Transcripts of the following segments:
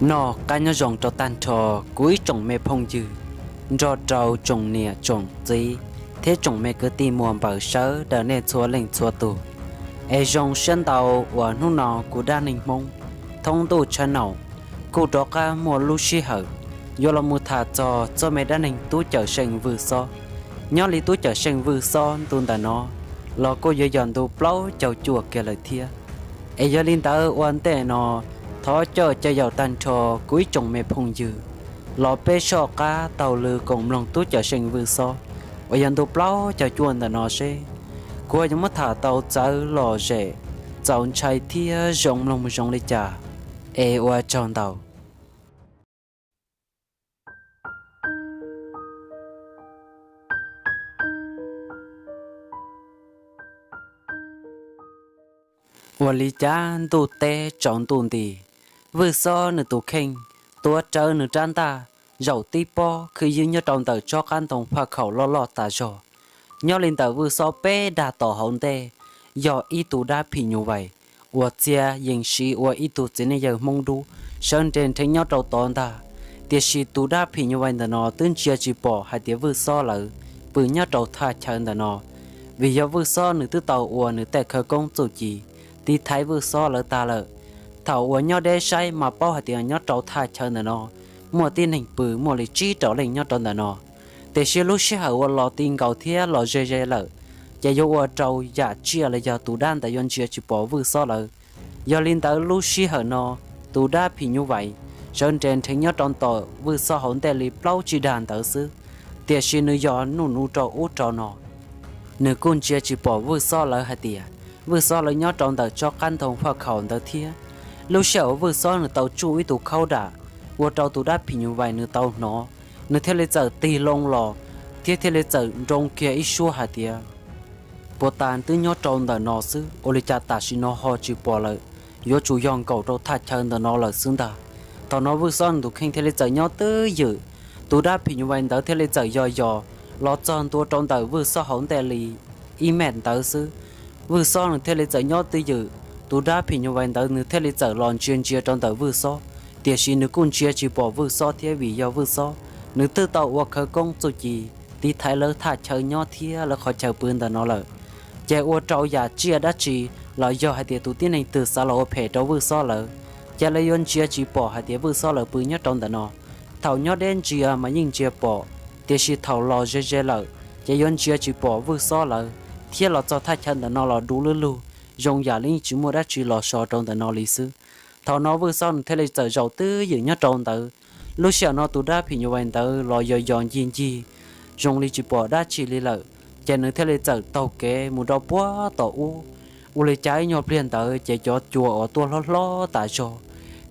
Noj qab nyob zoo rau tag nrho kuv ib tsoom me phooj ywg, nrog rau tsoom niam tsoom txiv thiab tsoom me kwv tij muam npawg sawv daws nej txhua leej txhua tus. Es zoo siab ntau uas hnub no kuv Dab Neeg Hmoob thoob ntuj channel kuj rov qab muaj lub sij hawm yuav los mus tham txog txoj me dab neeg tub cawm seej Vwj Xob. Nyob li tub cawm seej Vwj Xob ntu ntawm no los kuj yuav yog ntu plaub caug cuaj kiag lawm thiab. Es yog li ntawd ua ntej no, thov coj caw yaum tag nrho kuv ib tsoom me phooj ywg los peb soj qab taug lw koom mloog tub cawm seej Vwj Xob uas yog ntu plaub caug cuaj ntawm no seb kuv yuav muab tham tau txawv lom zem, txaus ntshai thiab zoo mloog zoo li cas. Es ua tsaug ntau. Ua li cas ntuj teb tsaus ntuj nti, Vwj Xob nws tus kheej tuav rawv nws rab ntaj zaum tib pob khwb ywb nyob rau ntawm tsob qab ntoo faj khaum loj loj tas zog. Nyob li ntawm Vwj Xob peb dag tom hauv ntej yog ib tug dab phim nyuj vais uas txia yees siv ua ib tug txiv neej yawg Hmoob dub sawv nres nrheev nyob rau tod ntag. Tiam sis tus dab phim nyuj vais ntawm no twb ntsia tsis pom hais tias Vwj Xob lawv pw nyob rau thaj chaw ntawm no, vim yog Vwj Xob nws twb tau ua nws tej khawv koob txuj ci tiv thaiv Vwj Xob lawv tag lawm. Thaum uas nyob deb saib mas paub hais tias nyob rau thaj chaw ntawm no muaj tib neeg pw muaj li tsib rau leej nyob rau ntawm no. Tiam sis lub sij hawm uas los ti nkaus thiab los ze ze lawm, ces yuav ua rau yam tsiaj los yog tus dab ntawd yuav ntsia tsis pom Vwj Xob lawv. Yog li ntawd lub sij hawm no, tus dab phim nyuj vais sawv nres nrheev nyob rau tom Vwj Xob hauv ntej li plaub tsib dag ntawd xwb, tiam sis nws yog nuj nuv rau ub rau no. Nws kuj ntsia tsis pom Vwj Xob lawv hais tias Vwj Xob lawv nyob rau ntawm tsob qab ntoo faj khaum ntawd thiab. Lub sij hawm Vwj Xob nws tau tsuj ib tug khaub dam ua rau tus dab phim nyuj vais nws tau hnov, nws thiaj li txawm tig loo los thiab thiaj li txawm nroo kiag ib suab hais tias, puas tas twb nyob rau ntawm no xwb, ua li cas tam sim no ho tsis pom lawm, yuav tsum yog nkaum rau thaj chaw ntawm no lawm xwb ntag. Thaum no Vwj Xob nws tus kheej thiaj li txawm nyob twj ywm, tus dab phim nyuj vais ntawd thiaj li txawm yos yos los txog ntua rau ntawm Vwj Xob hauv ntej li ib mev ntawd xwb. Vwj Xob nws thiaj li txawm nyob twj ywm, tus dab phim nyuj vais ntawd nws thiaj li txawm los ntsia ntsia rau ntawm Vwj Xob, tiam sis nws kuj ntsia tsis pom Vwj Xob thiab vim yog Vwj Xob nws twb tau ua khawv koob txuj ci tiv thaiv lawv thaj chaw nyob thiab lawv qhov chaw pw ntawm no lawm. Ces ua rau yam tsiaj dab tsi los yog hais tias tus tib neeg twg xav los ua phem rau Vwj Xob lawv, ces lawv yuav ntsia tsis pom hais tias Vwj Xob lawv pw nyob rau ntawm no. Thaum nyob deb ntsia mas yeej ntsia pom, tiam sis thaum los ze ze lawm ces yuav ntsia tsis pom Vwj Xob lawv, thiab los txog thaj chaw ntawm no los du lug lug, zoo yam li yeej tsis muaj dab tsi los so rau ntawm no li xwb. Thaum no Vwj Xob nws thiaj li txawm zaum twj ywm nyob rau ntawd. Lub sij hawm no tus dab phim nyuj vais ntawd los yos yos ncig ncig, zoo li tsis pom dab tsi li lawm, ces nws thiaj li txawm taug kev mus rau puag tom ub. Ua li cas ib nyuag pliag ntawd ces cov cua uas tuaj hlob hlob tas zog,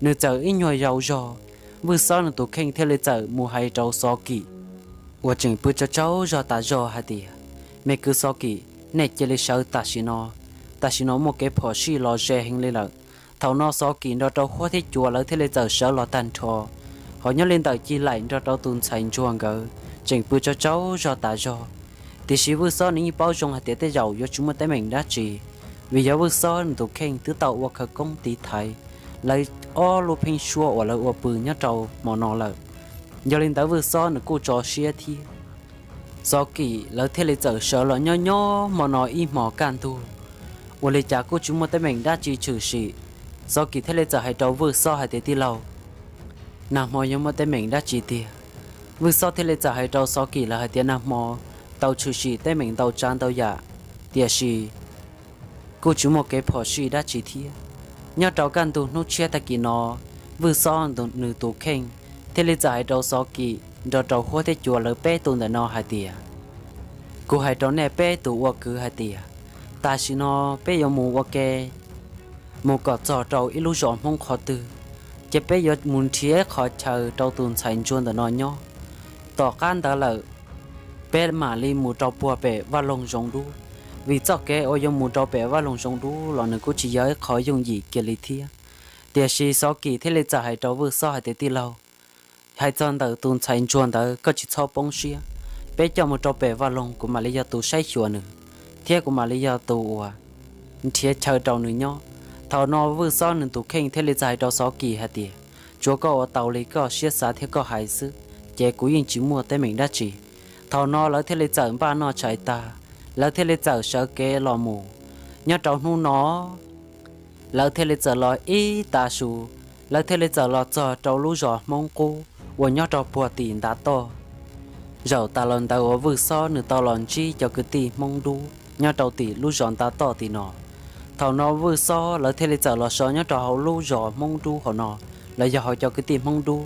nws txawm ib nyuag yau zog. Vwj Xob nws tus kheej thiaj li txawm mus hais rau Xov Kim uas tseem pw tsaug tsaug zog tas zog hais tias, me kwv Xov Kim, nej cia li sawv tam sim no, tam sim no muaj kev phom sij los ze heev li lawm. Thaum no Xov Kim nrog rau huab thiab cua lawv thiaj li txawm sawv los tag nrho. Ho nyob li ntawm Ci Laim nrog rau tus ntxhais ntsuag nkawd tseem pw tsaug tsaug zog tas zog. Tiam sis Vwj Xob nws yeej paub zoo hais tias tej zaum yuav tsis muaj teeb meem dab tsi, vim yog Vwj Xob nws tus kheej twb tau ua khawv koob tiv thaiv lawv ob lub pheeb suab uas lawv ua pw nyob rau hmo no lawm. Yog li ntawd Vwj Xob nws kuj tso siab thiab. Xov Kim lawv thiaj li txawm sawv los nyob nyob hmo no ib hmos kaj ntug, ua li cas kuj tsis muaj teeb meem dab tsi tshwm sim. Xov Kim thiaj li txawm hais rau Vwj Xob hais tias, tij laug, nag hmo yuav muaj teeb meem dab tsi tiag? Vwj Xob thiaj li txawm hais rau Xov Kim lawv hais tias, nag hmo tau tshwm sim teeb meem ntau tsav ntau yam, tiam sis kuj tsis muaj kev phom sij dab tsi thiab. Nyob rau kaj ntug hnub tshiab tag kis no, Vwj Xob nws tus kheej thiaj li txawm hais rau Xov Kim nrog rau huab thiab cua lawv peb tus ntawm no hais tias, kuv hais rau nej peb tus ua kwv hais tias, tam sim no peb yuav mus ua ke mus kom txog rau ib lub zos Hmoob qhov twg, ces peb yuav mus nrhiav qhov chaw rau tus ntxhais ntsuag ntawm no nyob. Tom qab ntawd lawm, peb mam li mus rau puag pem vaj loog Zoov Dub, vim txoj kev uas yuav mus rau pem vaj loog Zoov Dub los nws kuj tsis yog ib qho yooj yim kiag li thiab. Tiam sis Xov Kim thiaj li txawm hais rau Vwj Xob hais tias, tij laug, hais txog ntawm tus ntxhais ntsuag ntawd koj tsis txhob poob siab, peb coj mus rau pem vaj loog kuv mam li yog tus saib xyuas nws, thiab kuv mam li yog tus uas nrhiav chaw rau nws nyob. Thaum no Vwj Xob nws tus kheej thiaj li txawm hais rau Xov Kim hais tias, tsuav koj ua tau li koj siab xav thiab koj hais xwb, ces kuv yeej tsis muaj teeb meem dab tsi. Thaum no lawv thiaj li txawm npaj noj tshais tag, lawv thiaj li txawm sawv kev los mus. Nyob rau hnub no, lawv thiaj li txawm los ib tav su, lawv thiaj li txawm los txog rau lub zos Hmoob Qub uas nyob rau puag tim ntav toj. Zaum tas los ntawd uas Vwj Xob nws tau los ntsib cov kwv tij Hmoob Dub nyob rau tim lub zos ntav toj tim no. Thaum no Vwj Xob lawv thiaj li txawm los so nyob rau hauv lub zos Hmoob Dub hauv no, los yog hauv cov kwv tij Hmoob Dub.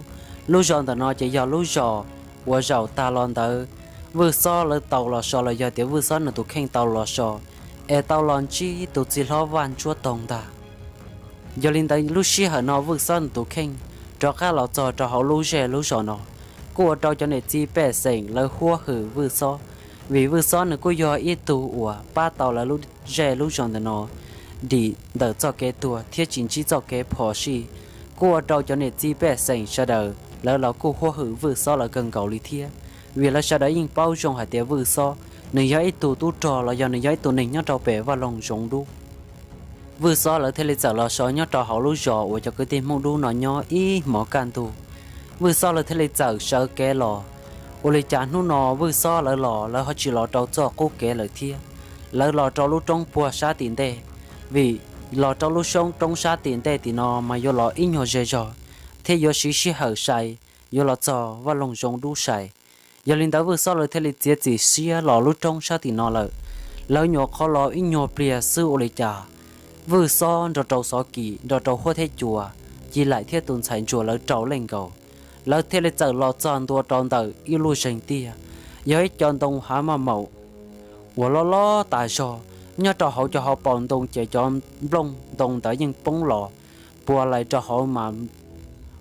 Lub zos ntawm no ces yog lub zos uas zaum tas los ntawd Vwj Xob lawv tau los so los yog tias Vwj Xob nws tus kheej tau los so, es tau los ntsib tus txiv hlob Vaj Ntsuab Toog ntag. Yog li ntawd lub sij hawm no Vwj Xob nws tus kheej rov qab los txog rau hauv lub zej lub zos no, kuj ua rau cov niam txiv pej xeem lawv huab hwm Vwj Xob, vim Vwj Xob nws kuj yog ib tug uas pab tau lawv lub zej lub zos ntawm no dim ntawm txoj kev tuag thiab tsis ntsib txoj kev phom sij, kuj ua rau cov niam txiv pej xeem sawv daws lawv los kuj huab hwm Vwj Xob lawv kawg nkaus li thiab, vim lawv sawv daws yeej paub zoo hais tias Vwj Xob nws yog ib tug tub rog los yog nws yog ib tug neeg nyob rau pem vaj loog zoov dub. Vwj Xob lawv thiaj li txawm los so nyob rau hauv lub zos uas cov kwv tij Hmoob Dub no nyob ib hmos kaj ntug. Vwj Xob lawv thiaj li txawm sawv kev los. Ua li cas hnub no Vwj Xob lawv los lawv ho tsis los rau txoj qub kev lawm thiab, lawv los rau lub roob puag sab tim ntej, vim los rau lub roob sab tim ntej tim no mas yuav los ib nyuag ze zog thiab yuav siv sij hawm sai, yuav los txog vaj loog zoov dub sai. Yog li ntawd Vwj Xob lawv thiaj li txiav txim siab los lub roob sab tim no lawm. Lawv nyuam qhuav los ib nyuag pliag xwb ua li cas, Vwj Xob nrog rau Xov Kim nrog rau Huab Theb Cua, Ci Laim thiab tus ntxhais ntsuag lawv rau leej nkaus, lawv thiaj li txawm los txog ntua rau ntawm ib lub zeeg tiag, yog ib co ntoo hav maj maum uas loj loj tas zog. Nyob rau hauv cov hauv paus ntoo ces cov nplooj ntoo ntawd yeej poob los puas lais rau hauv mas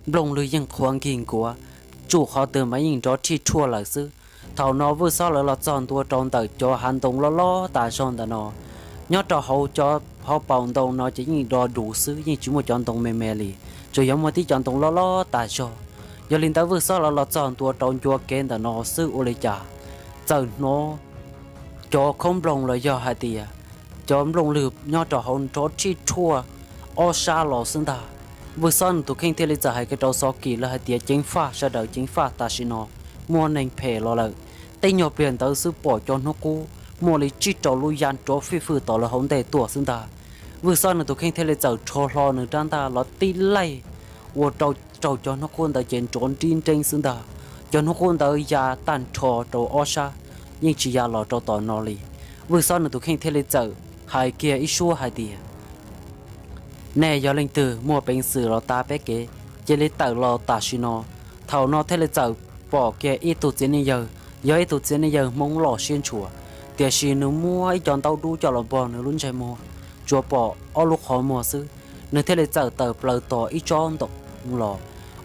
nplooj lwg yeej qhuav nkig nkuav, tsuj qhov twg mas yeej nrov rhij rhuaj lawm xwb. Thaum no Vwj Xob lawv los txog ntua rau ntawm cov hav ntoo loj loj tas zog ntawm no, nyob rau hauv cov hauv paus ntoo no ces yeej do dus xwb, yeej tsis muaj cov ntoo me me li, tsuas yog muaj tib cov ntoo loj loj tas zog. Yog li ntawd Vwj Xob lawv los txog ntua rau ncua kev ntawm no xwb ua li cas txawm hnov cov khaub nplooj los yog hais tias cov nplooj lwg nyob rau hauv nrov rhij rhuaj ob sab los xwb ntag. Vwj Xob nws tus kheej thiaj li txawm hais kiag rau Xov Kim lawv hais tias ceev faj sawv daws, ceev faj tam sim no muaj neeg phem los lawm. Tej nyuag pliag ntawd xwb pom cov hnub qub muaj li tsib rau lub yaj nrov fij fwj tom lawv hauv ntej tuaj xwb ntag. Vwj Xob nws tus kheej thiaj li txawm rho hlo nws rab ntaj los tib laij ua rau, rau cov hnub qub ntawd ces nrov nrib nreeb xwb ntag. Cov hnub qub ntawd ya tag nrho rau ob sab, yeej tsis ya los rau tom no li. Vwj Xob nws tus kheej thiaj li txawm hais kiag ib suab hais tias, nej yog leej twg muaj peev xwm los tav peb kev, cia li tawm los tam sim no. Thaum no thiaj li txawm pom kiag ib tug txiv neej yawg, yog ib tug txiv neej yawg Hmoob loj siab ntshua, tiam sis nws muab ib co ntaub dub coj los npog nws lub ntsej muag, tsuas pom ob lub qhov muag xwb. Nws thiaj li txawm tawm plaws tos ib tsob ntoo los.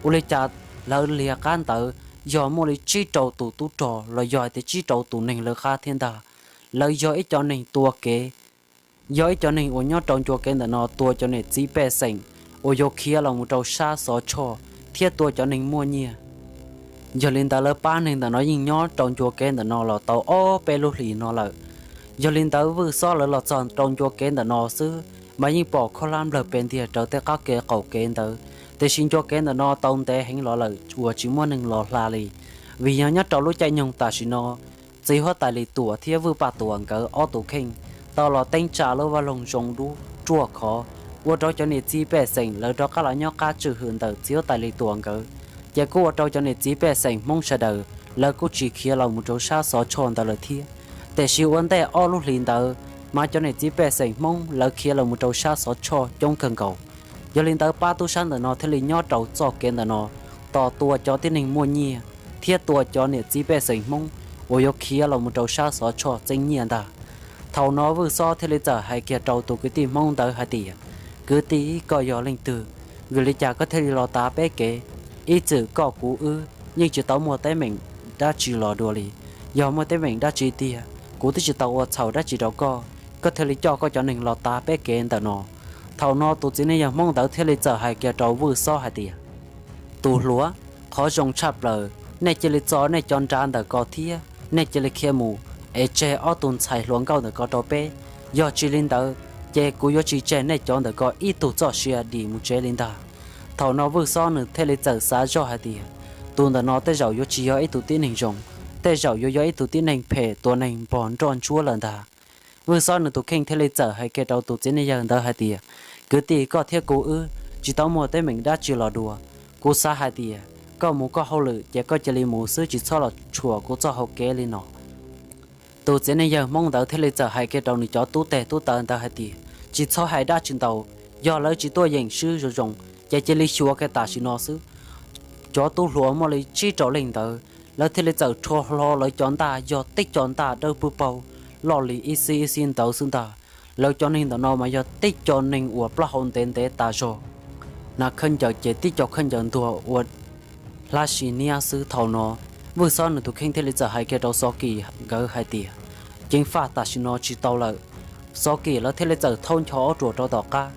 Ua li cas lawv liag qab ntawd yog muaj li tsib rau tus tub rog los yog hais tias tsib rau tus neeg lawv qab thiab ntag. Lawv yog ib co neeg tua kev, yog ib co neeg uas nyob rau ncua kev ntawm no tua cov niam txiv pej xeem uas yuav khiav los mus rau sab Xov Tshoj thiab tua cov neeg muaj nyiaj. Yog li ntawd lawv pab neeg ntawm no yeej nyob rau ncua kev ntawm no los tau ob peb lub hlis no lawm. Yog li ntawd Vwj Xob lawv los txog rau ncua kev ntawm no xwb mas yeej pom khaub hlab nplawg pes ntiag raws tej qab kev qaum kev ntawd, tiam sis ncua kev ntawm no tau ntev heev los lawm uas tsis muaj neeg los hla li. Vim yog nyob rau lub caij nyoog tam sim no txiv huab tais Lis Tuam thiab Vwj Paj Tuam nkawd ob tus kheej tau los teeb tsa lub vaj loog zoo dub ruaj khov, ua rau cov niam txiv pej xeem lawv rov qab los nyob qab tswj hwm ntawm txiv huab tais Lis Tuam nkawd, ces kuj ua rau cov niam txiv pej xeem Hmoob sawv daws lawv kuj tsis khiav los mus rau sab Xov Tshoj ntawd lawm thiab. Tiam sis ua ntej ob lub hlis ntawd mas cov niam txiv pej xeem Hmoob lawv khiav los mus rau sab Xov Tshoj coob kawg nkaus. Yog li ntawd pab tub sab ntawm no thiaj li nyob rau txoj kev ntawm no tos tua cov tib neeg muaj nyiaj thiab tua cov niam txiv pej xeem Hmoob uas yuav khiav los mus rau sab Xov Tshoj txeeb nyiaj ntag. Thaum no Vwj Xob thiaj li txawm hais kiag rau tus kwv tij Hmoob ntawd hais tias, kwv tij, koj yog leej twg? Vim li cas koj thiaj li los tav peb kev? Ib txwm koj kuv wb yeej tsis tau muaj teeb meem dab tsi los dua li. Yog muaj teeb meem dab tsi tiag, kuv twb tsis tau ua txhaum dab tsi rau koj, koj thiaj li coj koj cov neeg los tav peb kev ntawm no. Thaum no tus txiv neej yawg Hmoob ntawd thiaj li txawm hais kiag rau Vwj Xob hais tias, tus hluas, qhov zoo tshaj plaws, nej cia li txo nej cov nra ntawm ko thiab nej cia li khiav mus, es tseg ob tug ntxhais hluas nkauj ntawm ko rau peb. Yog tsis li ntawd, ces kuv yuav tsis tseg nej cov ntawm ko ib tug txoj sia dim mus tsev li ntag. Thaum no Vwj Xob nws thiaj li txawm xav zoj hais tias, tus ntawm no tej zaum yuav tsis yog ib tug tib neeg zoo, tej zaum yuav yog ib tug tib neeg phem tua neeg npog nroj ntsuab lawm ntag. Vwj Xob nws tus kheej thiaj li txawm hais kiag rau tus txiv neej yawg ntawd hais tias, kwv tij, koj thiab kuv wb tsis tau muaj teeb meem dab tsi los dua. Kuv xav hais tias koj mus koj hauj lwm ces koj cia li mus xwb, tsis txhob los tshuam kuv txoj hau kev li no. Tus txiv neej yawg Hmoob ntawd thiaj li txawm hais kiag rau nws cov tub teg tub taw ntawd hais tias, tsis txhob hais dab tsi ntau, yog lawv tsis tuaj yeem swb zoo zoo, ces cia li xyuas kiag tam sim no xwb. Cov tub hluas muaj li tsib rau leej ntawd, lawv thiaj li txawm rho hlo lawv cov ntaj, yog tej cov ntaj dawb pwb paug loj li ib xib ib xib ntawd xwb ntag. Lawv cov neeg ntawm no mas yog tej cov neeg uas plaub hau ntev ntev tas zog, hnav khaub ncaws ces tib co khaub ncaws ntuag ua hlab si niab xwb. Thaum no Vwj Xob nws tus kheej thiaj li txawm hais kiag rau Xov Kim nkawd hais tias, ceev faj tam sim no tsis tau lawm. Xov Kim lawv thiaj li txawm thaub ncho ob ruam rau tom qab.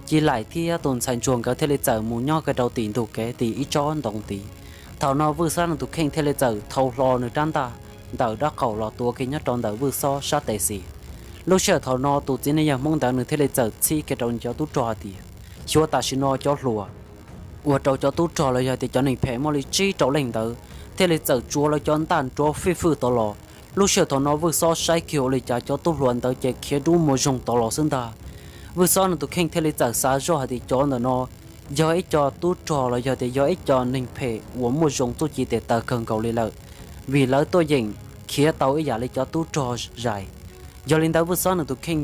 Ci Laim thiab tus ntxhais ntsuag nkawd thiaj li txawm mus nyob kiag rau tim ntug kev tim ib tsob ntoo tid. Thaum no Vwj Xob nws tus kheej thiaj li txawm thau hlo nws rab ntaj ntawm dab qaum los tua kiag nyob rau ntawm Vwj Xob sab tes xis. Lub sij hawm thaum no tus txiv neej yawg Hmoob ntawd nws thiaj li txawm txhib kiag rau nws cov tub rog hais tias, xyuas tam sim no cov hluas, ua rau cov tub rog los yog tias cov neeg phem muaj li tsib rau leej ntawd thiaj li txawm tsuav lawv cov ntaj nrov fij fwj tod los. Lub sij hawm thaum no Vwj Xob saib kiag ua li cas cov tub hluas ntawd ces khiav dub muag zoo tod los xwb ntag. Vwj Xob nws tus kheej thiaj li txawm xav zoj hais tias cov ntawm no yog ib co tub rog los yog tias yog ib co neeg phem uas muaj zoo txuj ci tes taw kawg nkaus li lawm, vim lawv tuaj yeem khiav tau ib yam li cov tub rog zais. Yog li ntawd Vwj Xob nws tus kheej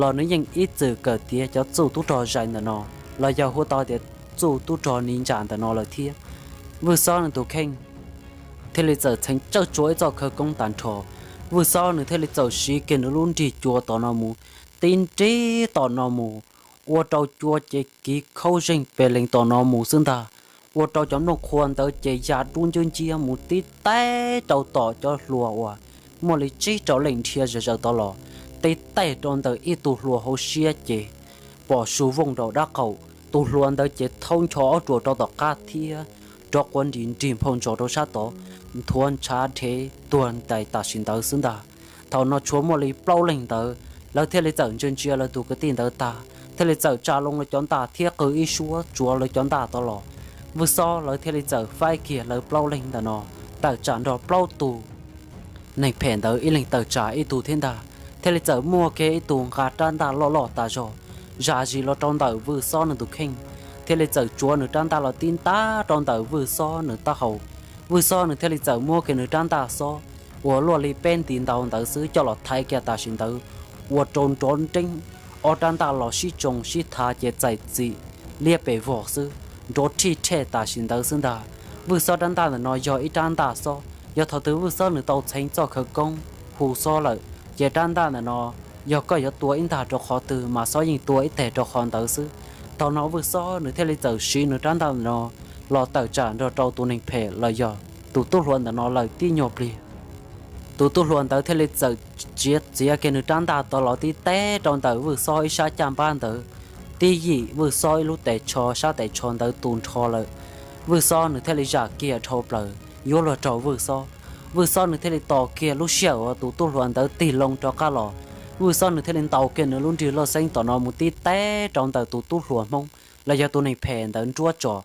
los nws yeej ib txwm kawm tiav cov txuj tub rog zais ntawm no, los yog hu tau tias txuj tub rog ni ntsam ntawm no lawm thiab. Vwj Xob nws tus kheej thiaj li txawm txheev tsawj tsuav ib txoj khawv koob tag nrho. Vwj Xob nws thiaj li txawm siv kiag nws lub nrig cua tom no mus, tib nrig tom no mus, ua rau cua ces kiv khaub zeeg pes lees tom no mus xwb ntag. Ua rau cov nplooj qhuav ntawd ces ya dub ncwb nciab mus tib taig rau tom cov hluas uas muaj li tsib rau leej dhia zom zaws tod los, tib taig rau ntawm ib tug hluas hauv siab ces pom su vooj rau dab qaum. Tus hluas ntawd ces thaub ncho ob ruam rau tom qab thiab rov quav nris nrig nphau ntsos rau sab tod, nthuav ntshav dhev tuag ntais tam sim ntawd xwb ntag. Thaum no tshuav muaj li plaub leeg ntawd, lawv thiaj li txawm ntsia ntsia lawv tus kwv tij ntawd tag, thiaj li txawm tsa loo lawv cov ntaj thiab qw ib suab tsuav lawv cov ntaj tod los. Vwj Xob lawv thiaj li txawm faib kiag lawv plaub leeg ntawm no tawm tsam nrog plaub tug neeg phem ntawd ib leeg tawm tsam ib tug thiab ntag. Thiaj li txawm muaj kiag ib tug nqa rab ntaj loj loj tas zog zam zis los rau ntawm Vwj Xob nws tus kheej, thiaj li txawm tsuav nws rab ntaj los tib ntab rau ntawm Vwj Xob nws taub hau. Vwj Xob nws thiaj li txawm muab kiag nws rab ntaj xob uas luaj li peb nti ntau ntawd xwb coj los thaiv kiag tam sim ntawd, ua rau nrov nreeb, ob rab ntaj los sib tsoo sib thav ces txais txim liab pes vog xwb, nrov rhij rhej tam sim ntawd xwb ntag. Vwj Xob rab ntaj ntawm no yog ib rab ntaj xob, yog thaum twg Vwj Xob nws tau txheev txoj khawv koob hu xob lawm, ces rab ntaj ntawm no yog koj yuav tua ib ntag rau qhov twg mas xob yeej tua ib teg rau qhov ntawd xwb. Thaum no Vwj Xob nws thiaj li txawm siv nws rab ntaj ntawm no los tawm tsam nrog rau tus neeg phem los yog tus tub hluas ntawm no lawm tib nyuag pliag. Tus tub hluas ntawd thiaj li txawm txiav txiav kiag nws rab ntaj tod los tib teb rau ntawm Vwj Xob ib sab caj npab ntawd, tib yim Vwj Xob ib lub tes tsho sab tes tsho ntawd tu nrho lawm. Vwj Xob nws thiaj li zam kiag dhau plaws yuav luag raug Vwj Xob. Vwj Xob nws thiaj li tos kiag lub sij hawm uas tus tub hluas ntawd tig loo rov qab los, Vwj Xob nws thiaj li ntaus kiag nws lub nrig loj xeeb tom no mus tib teb rau ntawm tus tub hluas Hmoob los yog tus neeg phem ntawd nruab tsom,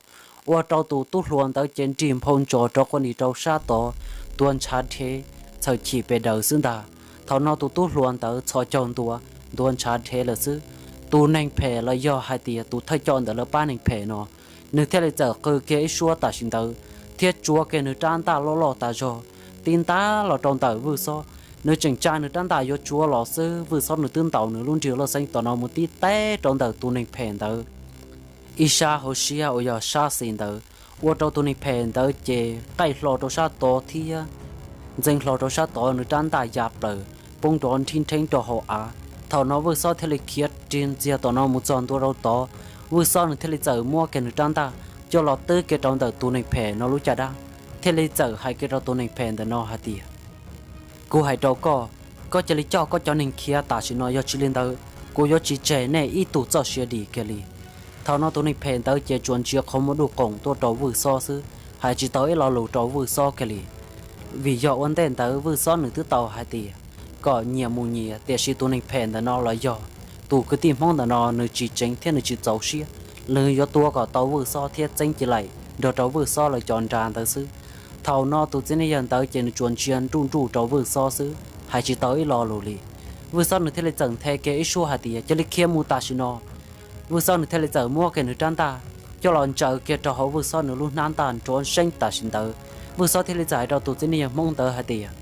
ua rau tus tub hluas ntawd ces nrig nphau ntsos rov quaj nti rau sab tod, tuav ntshav dhev txhaws chim pes daws xwb ntag. Thaum no tus tub hluas ntawd txhos caug ntua, ntuav ntshav dhev lawm xwb. Tus neeg phem los yog hais tias tus thawj coj ntawm lawv pab neeg phem no, nws thiaj li txawm qw kiag ib suab tam sim ntawd thiab tsuav kiag nws rab ntaj loj loj tas zog tib ntab los rau ntawm Vwj Xob. Nws tseem tsa nws rab ntaj yuav tsuav los xwb, Vwj Xob nws twb ntaus nws lub nrig loj xeeb tom no mus tib teb rau ntawm tus neeg phem ntawd ib sab hauv siab uas yog sab xis ntawd, ua rau tus neeg phem ntawd ces qaij hlo rau sab tod thiab ntxeev hlo rau sab tod, nws rab ntaj ya plaws poob nrov nrhib nrheeb rau hauv av. Thaum no Vwj Xob thiaj li khiav ri ntxiag tom no mus txog ntua rau tod, Vwj Xob nws thiaj li txawm muab kiag nws rab ntaj coj los twb kiag rau ntawm tus neeg phem no lub caj dab, thiaj li txawm hais kiag rau tus neeg phem ntawm no hais tias, kuv hais rau koj, koj cia li coj koj cov neeg khiav tam sim no, yog tsis li ntawd kuv yuav tsis tseg nej ib tug txoj sia dim kiag li. Thaum no tus neeg phem ntawd ces tsuas ntsia qhov muag duj qoom tuaj rau Vwj Xob xwb, hais tsis tau ib lo lus rau Vwj Xob kiag li. Vim yog ua ntej ntawd Vwj Xob nws twb tau hais tias kom nyias mus nyias, tiam sis tus neeg phem ntawm no los yog tus kwv tij Hmoob ntawm no nws tsis tseev thiab nws tsis txaus siab, nws yuav tua kom tau Vwj Xob thiab txeeb Ci Laim nrog rau Vwj Xob lawv cov nra ntawd xwb. Thaum no tus txiv neej yawg ntawd ces nws tsuas ntsia nruj nruj rau Vwj Xob xwb, hais tsis tau ib lo lus li. Vwj Xob nws thiaj li txawm nthe kiag ib suab hais tias, cia li khiav mus tam sim no. Vwj Xob nws thiaj li txawm muab kiag nws rab ntaj coj los ntsaws kiag rau hauv Vwj Xob nws lub hnab ntaj nrov zeeb tam sim ntawd. Vwj Xob thiaj li txawm hais rau tus txiv neej yawg Hmoob ntawd hais tias,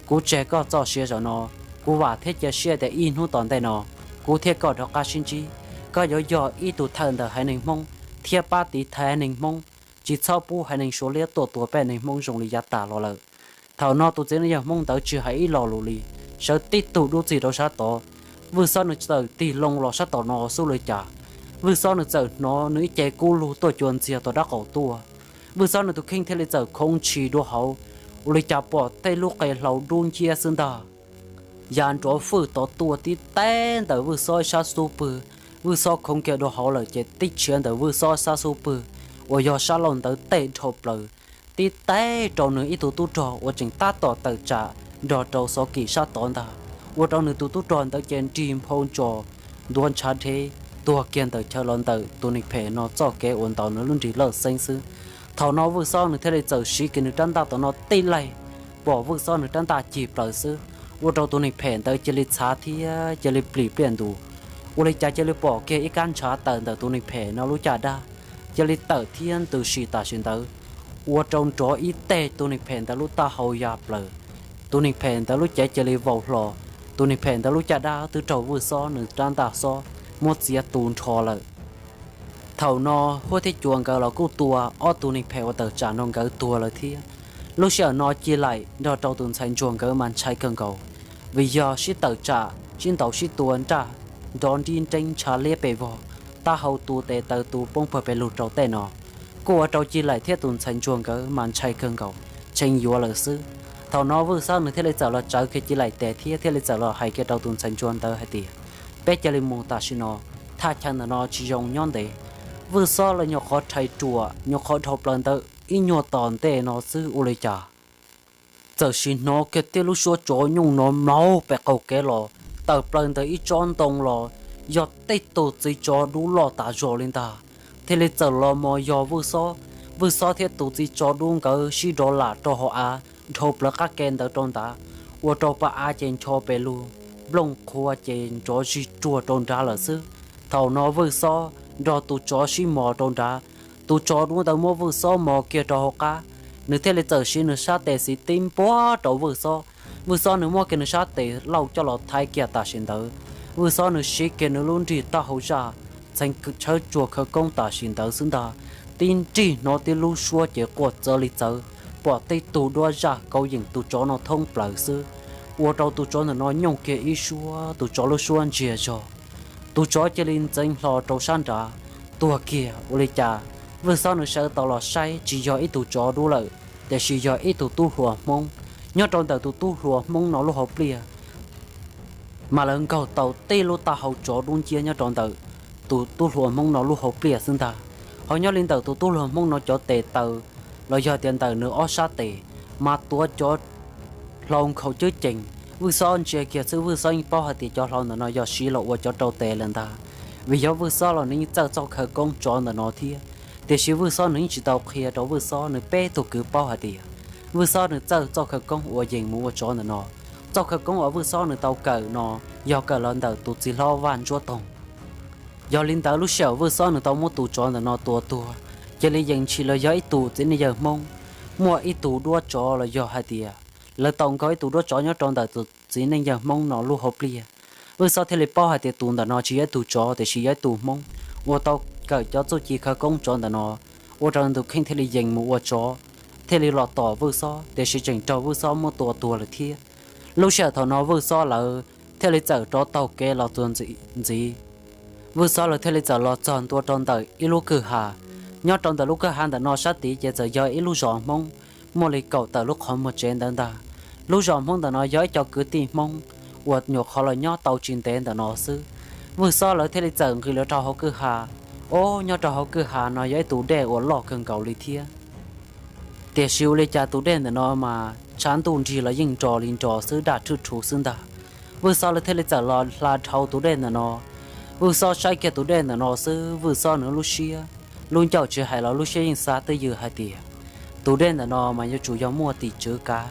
kuv tseg koj txoj sia zaum no, kuv vam thiab cia siab tias ib hnub tom ntej no kuv thiab koj rov qab sib ntsib. Koj yuav yog ib tug thawj ntawm haiv neeg Hmoob thiab pab tiv thaiv haiv neeg Hmoob, tsis txhob pub haiv neeg Suav liab tuaj tua peb neeg Hmoob zoo li yav tas los lawm. Thaum no tus txiv neej yawg Hmoob ntawd tsis hais ib lo lus li, sawv tib tug dub txig rau sab tod. Vwj Xob nws txawm tig loo los sab tom no xub li cas, Vwj Xob nws txawm hnov nws ib ce kub lug tuaj cua ntxiag tom dab qaum tuaj. Vwj Xob nws tus kheej thiaj li txawm khoov ntshis dua hauv, ua li cas pom tej lub qe hlau dub nciab xwb ntag. Yam nrov fwj tod tuaj tib teb ntawm Vwj Xob sab xub pwg. Vwj Xob khoov kiag dua hauv lawm ces tib tshiav ntawm Vwj Xob sab xub pwg uas yog sab laug ntawd tej dhau plaws tib teb rau nws ib tug tub rog uas tseem tab tom tawm tsam nrog rau Xov Kim sab tod ntag, ua rau nws tus tub rog ntawd ces nrig nphau ntsos ntuav ntshav dhev tuag kiag ntawm chaw los ntawm tus neeg phem no txoj kev uas ntaus nws lub nrig lawj xeeb xwb. Thaum no Vwj Xob nws thiaj li txawm siv kiag nws rab ntaj tom no tib laig, pom Vwj Xob nws rab ntaj cig plaws xwb, ua rau tus neeg phem ntawd cia li txhav thiab cia li plim pliaj ntus. Ua li cas cia li pom kiag ib kab ntshav tawm ntawm tus neeg phem no lub caj dab, cia li tawm thiab ntws sim tam sim ntawd, ua rau nrov ib teg tus neeg phem ntawd lub taub hau ya plaws. Tus neeg phem ntawd lub cev cia li vau hlo, tus neeg phem ntawd lub caj dab twb raug Vwj Xob nws rab ntaj xob muab txiav tu nrho lawm. Thaum no Huab thiab Cua nkawd los kuj tua ob tug neeg phem uas tawm tsam nrog nkawd tuag lawm thiab. Lub sij hawm no Ci Laim nrog rau tus ntxhais ntsuag nkawd mas ntshai kawg nkaus, vim yog sib tawm tsam sib ntaus sib tua nraj nrov nrib nreeb ntshav liab pes vog, taub hau tu tes taw tu poob pawg pes lug rau tej no, kuj ua rau Ci Laim thiab tus ntxhais ntsuag nkawd mas ntshai kawg nkaus, tshee yuav lawm xwb. Thaum no Vwj Xob nws thiaj li txawm los tsawv kiag Ci Laim tes thiab thiaj li txawm los hais kiag rau tus ntxhais ntsuag ntawd hais tias, peb cia li mus tam sim no, thaj chaw ntawm no tsis zoo nyob ntev. Vwj Xob lawv nyuam qhuav rhais ruam nyuam qhuav dhau plaws ntawd ib nyuag tom ntej no xwb ua li cas txawm sim hnov kiag tej lub suab tsov nyooj no mlauv pem qaum kev los tawm plaws ntawm ib tsob ntoo los yog tej tus txiv tsov dub loj tas zog li ntag, thiaj li txawm los mos yog Vwj Xob. Vwj Xob thiab tus txiv tsov dub nkawd sib nrov lam rau hauv av, dhau plaws qab ke ntawd rau nrad, ua rau pa av ces ncho pes lug, nplooj qhuav ces nrov zig ruag rau nrad lawm xwb. Thaum no Vwj Xob nrog tus tsov sib mos rau nrad, tus tsov dub ntawd muab Vwj Xob mos kiag rau hauv qab, nws thiaj li txawm siv nws sab tes xis tib npuab rau Vwj Xob. Vwj Xob nws muab kiag nws sab tes lauj coj los thaiv kiag tam sim ntawd. Vwj Xob nws siv kiag nws lub nrig taub hau zaj, txheev tshawb tsuag khawv koob tam sim ntawd xwb ntag, tib nrig hnov tib lub suab ces quaj txawv li txawv, pom tej tug duab zaj kauv yeem tus tsov no thoob plaws xwb, ua rau tus tsov ntawm no nyooj kiag ib suab, tus tsov lub suab ntsiag zog. Tus tsov cia li ntxeev hlo rau sab nrad, tuag kiag. Ua li cas Vwj Xob nws sawv tau los saib tsis yog ib tug tsov dub lawm, tiam sis yog ib tug tub hluas Hmoob. Nyob rau ntawm tus tub hluas Hmoob no lub hauv pliaj mas lawv nkaug tau tej lub taub hau tsov dub nciab nyob rau ntawm tus tub hluas Hmoob no lub hauv pliaj xwb ntag. Ho nyob li ntawm tus tub hluas Hmoob no cov tes taw los yog tias ntawm nws ob sab tes mas tuav cov hlau nkhaus cwb cees. Vwj Xob ntsia kiag xwb Vwj Xob yeej paub hais tias cov hlau ntawm no yog siv los ua cov rau tes lawm ntag, vim yog Vwj Xob los nws yeej txawj txoj khawv koob tsov ntawm no thiab. Tiam sis Vwj Xob nws yeej tsis tau qhia rau Vwj Xob nws peb tug kwv paub hais tias Vwj Xob nws txawj txoj khawv koob uas yees mus ua tsov ntawm no. Txoj khawv koob uas Vwj Xob nws tau kawm no yog kawm los ntawm tus txiv hlob Vaj Ntsuab Toog. Yog li ntawd lub sij hawm Vwj Xob nws tau muab tus tsov ntawm no tua tuag, cia li yees ntshis los yog ib tug txiv neej yawg Hmoob muaj ib tug duab tsov los yog hais tias lawv tau nkaug ib tug duab tsov nyob rau ntawm tus txiv neej yawg Hmoob no lub hauv pliaj. Vwj Xob thiaj li paub hais tias tus ntawm no tsis yog ib tug tsov tiam sis yog ib tug Hmoob uas tau kawm cov txuj ci khawv koob tsov ntawm no, ua rau nws tus kheej thiaj li yees mus ua tsov, thiaj li los tom Vwj Xob tiam sis tseem raug Vwj Xob muab tua tuag lawm thiab. Lub sij hawm thaum no Vwj Xob lawv thiaj li txawm rov taug kev los txog ntxiv. Vwj Xob lawv thiaj li txawm los txog ntua rau ntawm ib lub kwj ha. Nyob rau ntawm lub kwj ha ntawm no sab tid ces txawm yog ib lub zos Hmoob muaj li kaum tawm lub qhov muag tsev ntawd ntag. Lub zos Hmoob ntawm no yog ib co kwv tij Hmoob uas nyuam qhuav los nyob tau tsis ntev ntawm no xwb. Vwj Xob lawv thiaj li txawm nqis los rau hauv kwj ha. Ob, nyob rau hauv kwj ha no yog ib tus dej uas loj kawg nkaus li thiab. Tiam sis ua li cas tus dej ntawm no mas tshav ntuj nrig los yeej nrog li nrog xwb, daj rhwj rhuv xwb ntag. Vwj Xob lawv thiaj li txawm los hla dhau tus dej ntawm no. Vwj Xob saib kiag tus dej ntawm no xwb, Vwj Xob nws lub siab, lub ncauj tsis hais los lub siab yeej xav twj ywm hais tias tus dej ntawm no mas yuav tsum yog muaj tim tswv kav,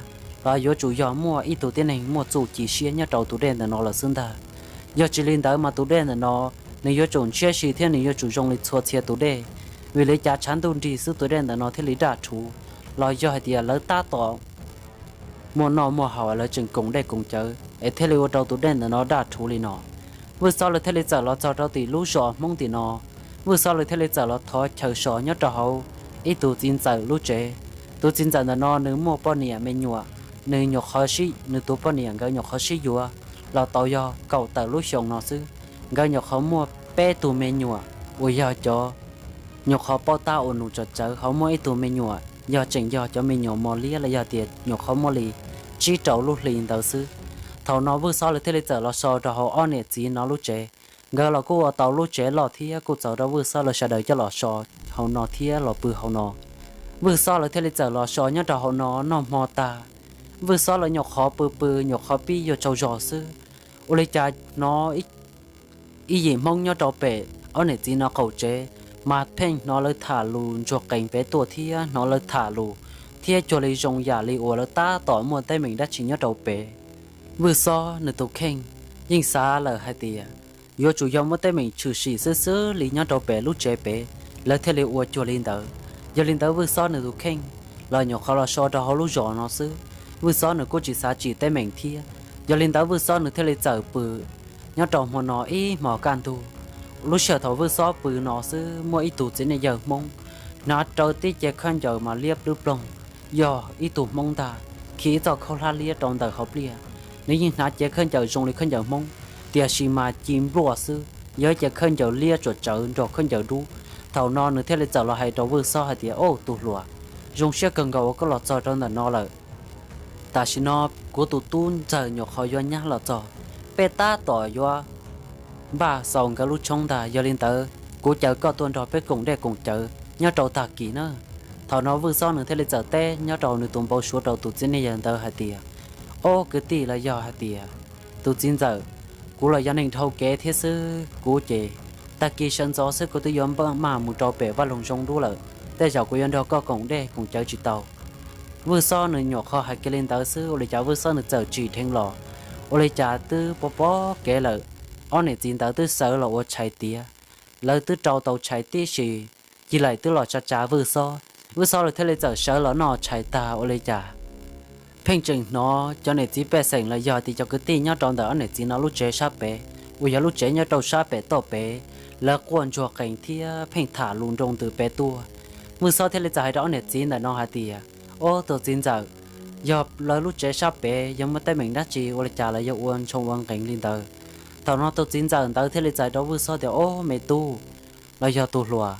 los yuav tsum yog muaj ib tug tib neeg muaj txuj ci siab nyob rau tus dej ntawm no lawm xwb ntag. Yog tsis li ntawd mas tus dej ntawm no nws yuav tsum ntshiab si thiab nws yuav tsum zoo li txhua txhia tus dej, vim li cas tshav ntuj nrig xwb tus dej ntawm no thiaj li daj rhuv, los yog hais tias lawv tab tom muaj noj muaj haus lawv tseem koom dej koom cawv es thiaj li ua rau tus dej ntawm no daj rhuv li no. Vwj Xob lawv thiaj li txawm los txog rau tim lub zos Hmoob tim no. Vwj Xob lawv thiaj li txawm los thov chaw so nyob rau hauv ib tug txiv ntxawm lub tsev. Tus txiv ntxawm ntawm no nws muaj poj niam me nyuam, nws nyuam qhuav sib, nws tus poj niam nkawd nyuam qhuav sib yuav los tau yog kaum tawm lub xyoo no xwb. Nkawd nyuam qhuav muaj peb tug me nyuam uas yog cov nyuam qhuav paub tab ua nus tsov tsawv, ho muaj ib tug me nyuam yog tseem yog cov me nyuam mos liab los yog tias nyuam qhuav muaj li tsib rau lub hli ntawd xwb. Thaum no Vwj Xob lawv thiaj li txawm los so rau hauv ob niam txiv no lub tsev. Nkawd los kuj ua tau lub tsev loj thiab kuj txaus rau Vwj Xob lawv sawv daws coj los so hauv no thiab los pw hauv no. Vwj Xob lawv thiaj li txawm los so nyob rau hauv no noj hmo tag. Vwj Xob lawv nyuam qhuav pw pw nyuam qhuav pib yuav tsaug zog xwb, ua li cas hnov ib yim Hmoob nyob rau pem ob niam txiv no qaum tsev mas pheej hnov lawv tham lus ntsuag qees pem tuaj thiab hnov lawv tham lus thiab cuag li zoo yam li uas lawv tab tom muaj teeb meem dab tsi nyob rau pem. Vwj Xob nws tus kheej yeej xav lawm hais tias yuav tsum yog muaj teeb meem tshwm sim xwb xwb li nyob rau pem lub tsev pem, lawv thiaj li ua cuag li ntawd. Yog li ntawd Vwj Xob nws tus kheej los nyuam qhuav los so rau hauv lub zos no xwb, Vwj Xob nws kuj tsis xav tsim teeb meem thiab. Yog li ntawd Vwj Xob nws thiaj li txawm pw nyob rau hmo no ib hmos kaj ntug. Lub sij hawm thaum Vwj Xob pw no xwb muaj ib tug txiv neej yawg Hmoob hnav rau tib ce khaub ncaws mas liab plwb ploog, yog ib tug Hmoob ntag, khi ib txoj khaub hlab liab rau ntawm hauv pliaj. Nws yeej hnav cev khaub ncaws zoo li khaub ncaws Hmoob, tiam sis mas ci npluaj xwb, yog ib ce khaub ncaws liab tsuam tsawv nrog khaub ncaws dub. Thaum no nws thiaj li txawm los hais rau Vwj Xob hais tias, Au tus hluas, zoo siab kawg nkaus uas koj los txog rau ntawm no lawm. Tam sim no kuv tus tub ntxawg nyuam qhuav yuav nyab los txog, peb tab tom yuav npaj xaus nkawd lub tshoob ntag. Yog li ntawd kuv caw koj tuaj nrog peb koom dej koom cawv nyob rau tag kis na. Thaum no Vwj Xob nws thiaj li txawm teb nyob rau nws tus npau suav rau tus txiv neej yawg ntawd hais tias, Au kwv tij, los yog hais tias tus txiv ntxawm, kuv los yog neeg dhau kev thiab xwb, kuv ces tag kis sawv ntxov xwb kuv twb yuav npaj maj mus rau pem vaj loog zoo dub lawm, tej zaum kuv yuav nrog koj koom dej koom cawv tsis tau. Vwj Xob nws nyuam qhuav hais kiag li ntawd xwb ua li cas Vwj Xob nws txawm tsim dheev los, ua li cas twb pov pob kev lawm, ob niam txiv ntawd twb sawv los ua tshais tiav. Lawv twb rau tau tshais tib si, Cig Laim twb los tsa tsa Vwj Xob. Vwj Xob lawv thiaj li txawm sawv los noj tshais tag ua li cas pheej tseem hnov cov niam txiv pej xeem los yog tias cov kwv tij nyob rau ntawm ob niam txiv no lub tsev sab pem, uas yog lub tsev nyob rau sab pem toj pem, lawv quaj ntsuag qees thiab pheej tham lus nroo ntws pem tuaj. Vwj Xob thiaj li txawm hais rau ob niam txiv ntawm no hais tias, Au tus txiv ntxawm, yog lawv lub tsev sab pem yog muaj teeb meem dab tsi ua li cas lawv yuav ua ntshoo ua nqees li ntawd? Thaum no tus txiv ntxawm ntawd thiaj li txais rau Vwj Xob tias, Au me tub, los yog tus hluas,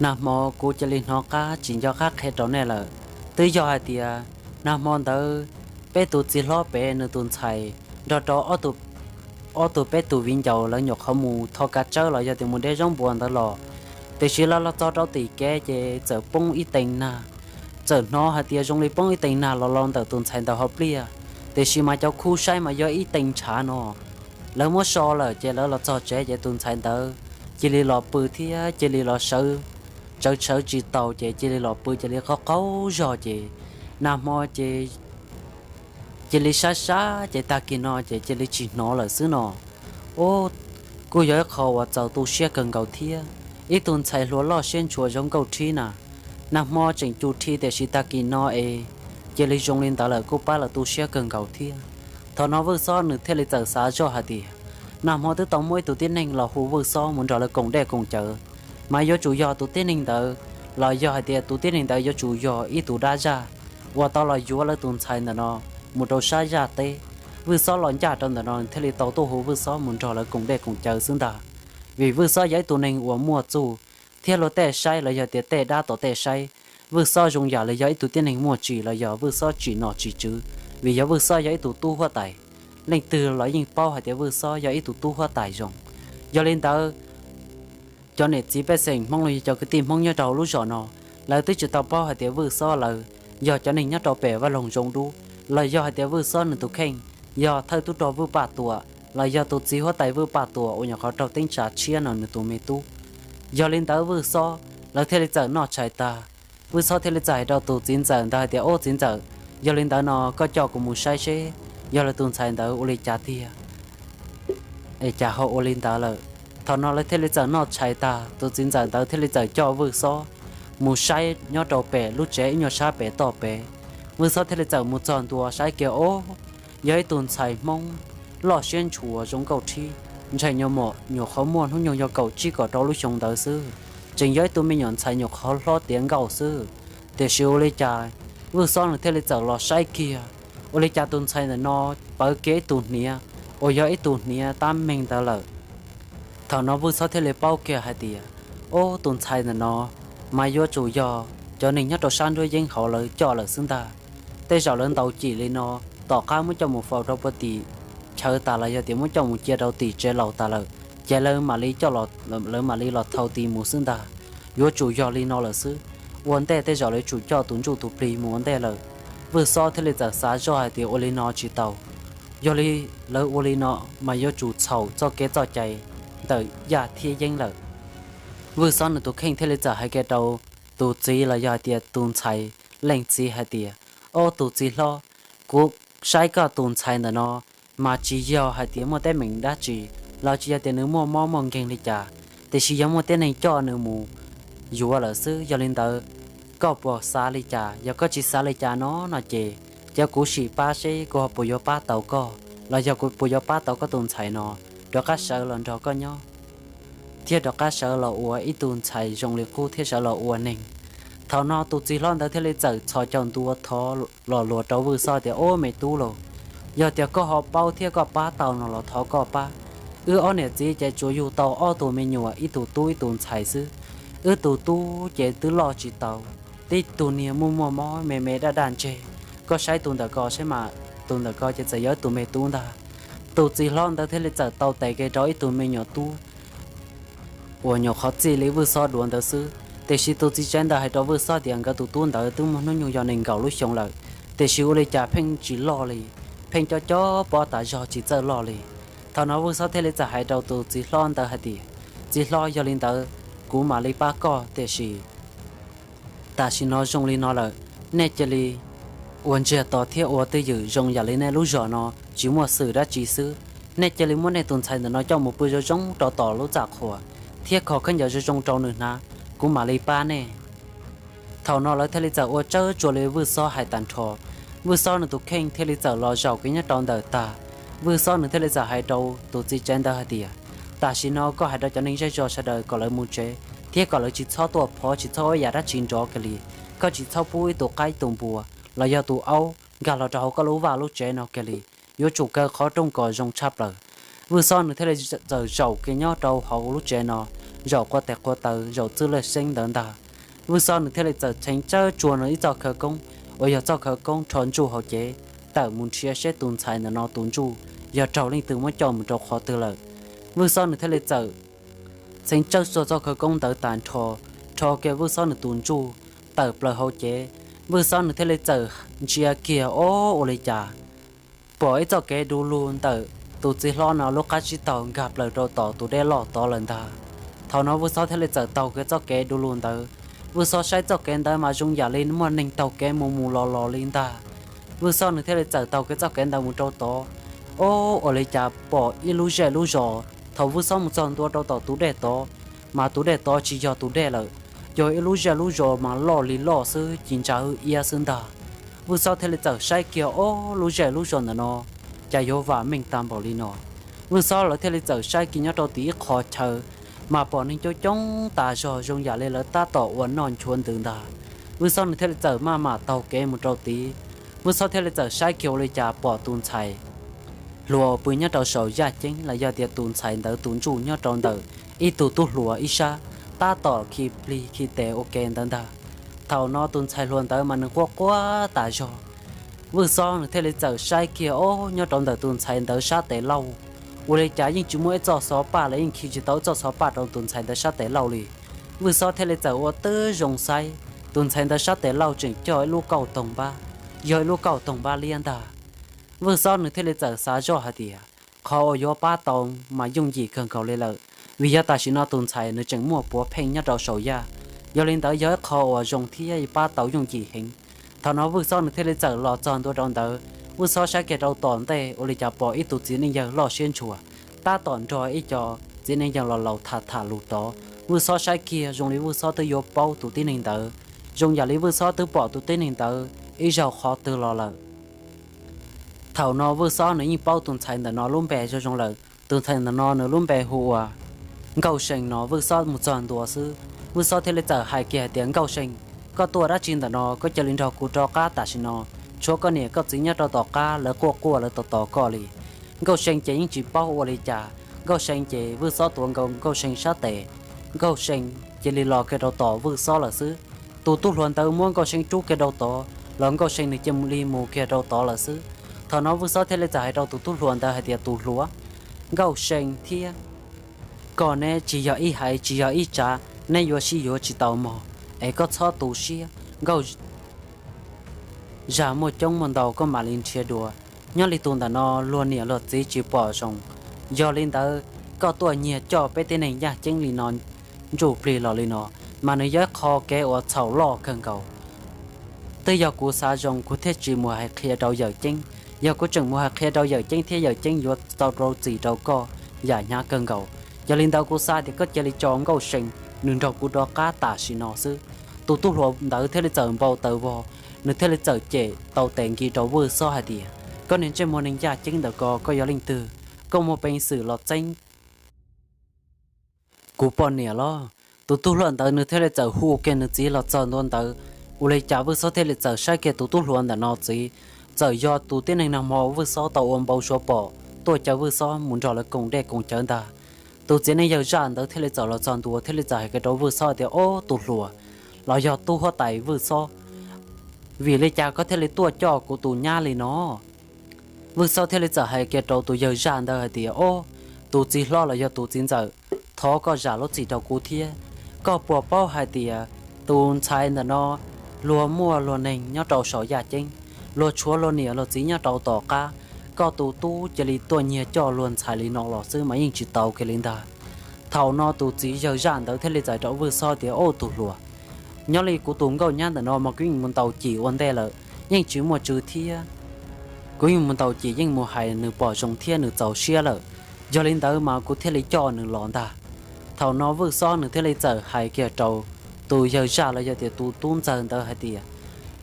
nag hmo kuv cia li hnov qab tsis nco qab qhia rau nej lawm. Twb yog hais tias nag hmo ntawd peb tus txiv hlob pem nws tus ntxhais nrog rau ob tug peb tus viv ncaus lawv nyuam qhuav mus tho kav tsawb los yog tias mus de zaub npua ntawd los, tiam sis lawv los txog rau tim kev ces txawm poob ib teev nag. Txawm hnov hais tias zoo li poob ib teev nag los los ntawm tus ntxhais ntawd hauv pliaj, tiam sis mas cov khub saib mas yog ib teev ntshav no. Lawv muab so lawm ces lawv los txog tsev ces tus ntxhais ntawd cia li los pw thiab cia li los sawv, tsawv tsawv tsis taus ces cia li los pw cia li qaug qaug zog ces nag hmo ces cia li sab sab ces tag kis no ces cia li tsis hnov lawm xwb no. Ub, kuj yog ib qho uas txaus tu siab kawg nkaus thiab. Ib tug ntxhais hluas loj siab ntshua zoo nkauj rhib na, nag hmo tseem cus rhi tiam sis tag kis no es cia li zoo li ntawd lawm kuj pab lawv tu siab kawg nkaus thiab. Thaum no Vwj Xob nws thiaj li txawm xav zoj hais tias, nag hmo twb tau muaj ib tug tib neeg los hu Vwj Xob mus nrog lawv koom dej koom cawv, mas yuav tsum yog tus tib neeg ntawd, los yog hais tias tus tib neeg ntawd yuav tsum yog ib tug dab zaj uas tau los yuav lawv tus ntxhais ntawm no mus rau sab zaj teb. Vwj Xob los ncaj rau ntawm no thiaj li tau tuaj hu Vwj Xob mus nrog lawv koom dej koom cawv xwb ntag. Vim Vwj Xob yog ib tug neeg uas muaj txuj thiab luag tej saib los yog tias tej dab tom tej saib, Vwj Xob zoo yam li yog ib tug tib neeg muaj tsim los yog Vwj Xob tsim nom tsim tswv, vim yog Vwj Xob yog ib tug tub huab tais, leej twg los yeej paub hais tias Vwj Xob yog ib tug tub huab tais zoo. Yog li ntawd, cov niam txiv pej xeem Hmoob los yog cov kwv tij Hmoob nyob rau lub zos no, lawv twb tsis tau paub hais tias Vwj Xob lawv yog cov neeg nyob rau pem vaj loog zoo dub, los yog hais tias Vwj Xob nws tus kheej yog thawj tub rog Vwj Paj Tuam, los yog tus txiv huab tais Vwj Paj Tuam uas nyuam qhuav raug teeb tsa tshiab no nws tus me tub. Yog li ntawd Vwj Xob lawv thiaj li txawm noj tshais tag, Vwj Xob thiaj li txawm hais rau tus txiv ntxawm ntawd hais tias, Ub txiv ntxawm, yog li ntawd no koj coj kuv mus saib seb yog lawv tus ntxhais ntawd ua li cas tiag, es cas ho ua li ntawd lawm. Thaum no lawv thiaj li txawm noj tshais tag, tus txiv ntxawm ntawd thiaj li txawm coj Vwj Xob mus saib nyob rau pem lub tsev ib nyuag sab pem toj pem. Vwj Xob thiaj li txawm mus txog ntua saib kiag, ob, yog ib tug ntxhais Hmoob loj siab ntshua zoo nkauj rhib, ntshe nyuam qhuav muaj hnub nyoog yog kaum tsib kaum rau lub xyoo ntawd xwb, tseem yog ib tug me nyuam ntxhais nyuam qhuav hlob tiav nkauj xwb. Tiam sis ua li cas Vwj Xob nws thiaj li txawm los saib kiag, ua li cas tus ntxhais ntawm no pawv kiag ib tug hniav uas yog ib tug hniav tab meeg ntawd lawm. Thaum no Vwj Xob thiaj li paub kiag hais tias, ob, tus ntxhais ntawm no mas yuav tsum yog cov neeg nyob rau sab nruab yeeb hauv lawv coj lawm xwb ntag. Tej zaum lawv ntaus cim li no, tom qab muab coj mus faus rau puag tim chaw tas los yog tias muab coj mus cia rau tim tsev laus tas lawm, ces lawv mam li coj, lawv mam li los thau tis mus xwb ntag. Yuav tsum yog li no lawm xwb. Ua ntej tej zaum lawv tsum coj tus ntsuj tus plig mus ua ntej lawm. Vwj Xob thiaj li txawm xav zoj hais tias ua li no tsis tau, yog li lawv ua li no mas yuav tsum txhaum txoj kev txoj cai ntawm yaj thiab yeeb lawm. Vwj Xob nws tus kheej thiaj li txawm hais kiag rau tus txiv los yog hais tias tus ntxhais leej txiv hais tias, ob, tus txiv hlob, kuv saib koj tus ntxhais ntawm no mas tsis yog hais tias muaj teeb meem dab tsi, los tsis yog tias nws muaj mob muaj nkeeg li cas, tiam sis yog muaj tib neeg coj nws mus yuav lawm xwb. Yog li ntawd, koj puas xav li cas? Yog koj tsis xav li cas no no ces, cia kuv sim pab seb kuv ho puas yuav pab tau koj, los yog kuv puas yuav pab tau koj tus ntxhais no rov qab sawv los nrog koj nyob, thiab rov qab sawv los ua ib tug ntxhais zoo li qub thiab sawv los ua neeg. Thaum no tus txiv hlob ntawd thiaj li txawm txhos caug ntua thov los luag rau Vwj Xob tias, ob, me tub lauj, yog tias koj ho paub thiab koj pab tau no los thov koj pab. Wb ob niam txiv ces tsuas yug tau ob tug me nyuam, ib tug tub ib tug ntxhais xwb. Wb tus tub ces twb loj tsis tau, tib tug niag muaj muaj mob me me daj daj ntseg. Koj saib tus ntawm ko saib mas, tus ntawm ko ces txawm yog ib tug me tub ntag. Tus txiv hlob ntawd thiaj li txawm tau tes kiag rau ib tug me nyuam tub uas nyuam qhuav txij li Vwj Xob duav ntawd xwb. Tiam sis tus txiv tsev ntawd hais rau Vwj Xob tias nkawd tus tub ntawd twb muaj hnub nyoog yog nees nkaum lub xyoo lawm, tiam sis ua li cas pheej tsis loj li, pheej cob cob pob tas zog tsis txawj loj li. Thaum no Vwj Xob thiaj li txawm hais rau tus txiv hlob ntawd hais tias, txiv hlob, yog li ntawd kuv mam li pab koj, tiam sis tam sim no zoo li no lawm, nej cia li ua ntsiag to thiab ua twj ywm zoo yam li nej lub zos no tsis muaj xwm dab tsi xwb. Nej cia li muab nej tus ntxhais ntawm no coj mus pw zoo zoo rau tom lub txaj qhua, thiab kho khaub ncaws zoo zoo rau nws hnav, kuv mam li pab nej. Thaum no lawv thiaj li txawm ua tsawb tsuas li Vwj Xob hais tag nrho. Vwj Xob nws tus kheej thiaj li txawm los zaum kiag nyob rau ntawm tag. Vwj Xob nws thiaj li txawm hais rau tus txiv tsev ntawd hais tias, tam sim no koj hais rau cov neeg zej zog sawv daws kom lawv mus tsev, thiab kom lawv tsis txhob tuaj phov tsis txhob ua yam dab tsi nrov kiag li. Koj tsis txhob pub ib tug qaib tus npua los yog tus aub nkag los rau hauv koj lub vaj lub tsev no kiag li. Yuav tsum kaw qhov rooj kom zoo tshaj plaws. Vwj Xob nws thiaj li txawm zaum kiag nyob rau hauv lub tsev no, zaum qua tes qua taw zaum txwj lej xeeb ntawd ntag. Vwj Xob nws thiaj li txawm txheev tsawb tsuag nws ib txoj khawv koob uas yog txoj khawv koob rho ntsuj hauv cev tawm mus nrhiav seb tus ntxhais ntawm no tus ntsuj yog raug leej twg muab coj mus rau qhov twg lawm. Vwj Xob nws thiaj li txawm txheev tsawb tsuag txoj khawv koob ntawd tag nrho, rho kiag Vwj Xob nws tus ntsuj tawm plaws hauv cev. Vwj Xob nws thiaj li txawm ntsia kiag, ob, ua li cas pom ib txoj kev du lug ntawm tus txiv hlob no lub qab tsib taug nkag plaws rau tom tus dej loj tod lawm ntag. Thaum no Vwj Xob thiaj li txawm taug kiag txoj kev du lug ntawd. Vwj Xob saib txoj kev ntawd mas zoo yam li muaj neeg taug kev mus mus los los li ntag. Vwj Xob nws thiaj li txawm taug kiag txoj kev ntawd mus rau tod. Ob, ua li cas pom ib lub zej lub zos. Thaum Vwj Xob mus txog ntua rau tom tus dej tod, mas tus dej tod tsis yog tus dej lawm, yog ib lub zej lub zos mas loj li loj xwb, ci ntsa hwj iab xwb ntag. Vwj Xob thiaj li txawm saib kiag, ob, lub zej lub zos ntawm no cas yuav vam meej tag npaum li no. Vwj Xob lawv thiaj li txawm saib kiag nyob rau tim ib qho chaw, mas pom neeg coob coob tas zog zoo yam li lawv tab tom ua noj nchuav ntws ntag. Vwj Xob nws thiaj li txawm maj mam taug kev mus rau tid. Vwj Xob thiaj li txawm saib kiag ua li cas pom tus ntxhais hluas pw nyob rau saum yaj ceeb los yog tias tus ntxhais ntawd tus ntsuj nyob rau ntawm ib tug tub hluas ib sab, tab tom khi plig khi tes ua ke ntawd ntag. Thaum no tus ntxhais hluas ntawd mas nws quaj quaj tas zog. Vwj Xob nws thiaj li txawm saib kiag, ob, nyob rau ntawm tus ntxhais ntawd sab tes laug, ua li cas yeej tsis muaj ib txoj xov paj los yeej khi tsis tau ib txoj xov paj rau tus ntxhais ntawd sab tes laug li. Vwj Xob thiaj li txawm ua tib zoo saib, tus ntxhais ntawd sab tes laug tseem cog ib lub kauj toog npab, yog ib lub kauj toog npab liab ntag. Vwj Xob nws thiaj li txawm xav zoj hais tias, qhov uas yuav pab tau mas yooj yim kawg nkaus li lawm, vim yog tam sim no tus ntxhais nws tseem muaj puav pheej nyob rau saum yaj. Yog li ntawd yog ib qho uas zoo thiab pab tau yooj yim heev. Thaum no Vwj Xob nws thiaj li txawm los txog ntua rau ntawd, Vwj Xob saib kiag rau tom ntej ua li cas pom ib tug txiv neej yawg loj siab ntshua tab tom nrog ib co txiv neej yawg los laus tham tham lus tod. Vwj Xob saib kiag zoo li Vwj Xob twb yuav paub tus tib neeg ntawd, zoo yam li Vwj Xob twb pom tus tib neeg ntawd ib zaug qhov twg los lawm. Thaum no Vwj Xob nws yeej paub tus ntxhais ntawm no lub npe zoo zoo lawm. Tus ntxhais ntawm no nws lub npe hu ua Nkauj See no. Vwj Xob mus txog ntua xwb, Vwj Xob thiaj li txawm hais kiag hais tias, Nkauj See, koj tuaj dab tsi ntawm no? Koj cia li nrog kuv rov qab tam sim no. Tshuav koj niam koj txiv nyob rau tom qab, lawv quaj quaj lawv tos tos koj li. Nkauj See ces yeej tsis paub ua li cas. Nkauj See ces Vwj Xob tuav nkaus Nkauj See sab tes, Nkauj See cia li los kiag rau tom Vwj Xob lawm xwb. Tus tub hluas ntawd muab Nkauj See rub kiag rau tod los Nkauj See nws cia li mus kiag rau tod lawm xwb. Thaum no Vwj Xob thiaj li txawm hais rau tus tub hluas ntawd hais tias, Tus hluas, Nkauj See thiab koj neb tsis yog ib haiv tsis yog ib tsav, neb yuav sib yuav tsis tau mog, es koj txhob tu siab. Nkauj Zaj muaj coob muaj ntau koj mam li nrhiav dua. Nyob li tus ntawm no luag niam luag txiv tsis pom zoo, yog li ntawd koj tuaj nyiag coj peb tib neeg yaj ceeb li no ntsuj plig los li no, mas nws yog ib qho kev ua txhaum loj kawg nkaus. Twb yog kuv xav zoo kuv thiaj tsis mus hais qhia rau Yawm Ceeb. Yog kuv tseem mus hais qhia rau Yawm Ceeb thiab Yawm Ceeb yuav tau rau txim rau koj yam hnyav kawg nkaus. Yog li ntawd kuv xav tias koj cia li tso Nkauj See nws nrog kuv rov qab tam sim no xwb. Tus tub hluas ntawd thiaj li txawm npau taws vog, nws thiaj li txawm cem tau tes nki rau Vwj Xob hais tias, Koj niag ntsej muag neeg yaj ceeb ntawm ko, koj yog leej twg? Koj muaj peev xwm los txeeb kuv poj niam los? Tus tub hluas ntawd nws thiaj li txawm hu kiag nws txiv los txog ntua ntawd. Ua li cas Vwj Xob thiaj li txawm saib kiag tus tub hluas ntawm no txiv, txawm yog tus tib neeg nag hmo Vwj Xob tau ua npau suav pom tuaj caw Vwj Xob mus nrog lawv koom dej koom cawv ntag. Tus txiv neej yawg zaj ntawd thiaj li txawm los txog ntua thiaj li txawm hais kiag rau Vwj Xob tias, Ob, tus hluas, los yog tub huab tais Vwj Xob, vim li cas koj thiaj li tuaj coj kuv tus nyab li no? Vwj Xob thiaj li txawm hais kiag rau tus yawg zaj ntawd hais tias, Ob, tus txiv hlob los yog tus txiv ntxawm, thov koj zam lub txim rau kuv thiab. Koj puas paub hais tias tus ntxhais ntawm no luag muaj luag neeg nyob rau saum yaj ceeb, luag tshuav luag niam luag txiv nyob rau tom qab, koj tus tub cia li tuaj nyiag coj luag ntxhais li no los xwb mas yeej tsis tau kiag li ntag. Thaum no tus txiv yawg zaj ntawd thiaj li txawm rau Vwj Xob tias, Ob, tus hluas, nyob li kuv tus nkauj nyab ntawm no mas kuv yeej mus ntaus cim ua ntej lawm, yeej tsis muaj tswv thiab. Kuv yeej mus ntaus cim yeej mus hais nws pom zoo thiab nws txaus siab lawm, yog li ntawd mas kuv thiaj li coj nws los ntag. Thaum no Vwj Xob nws thiaj li txawm hais kiag rau tus yawg zaj los yog tias tus tub ntxawg ntawd hais tias,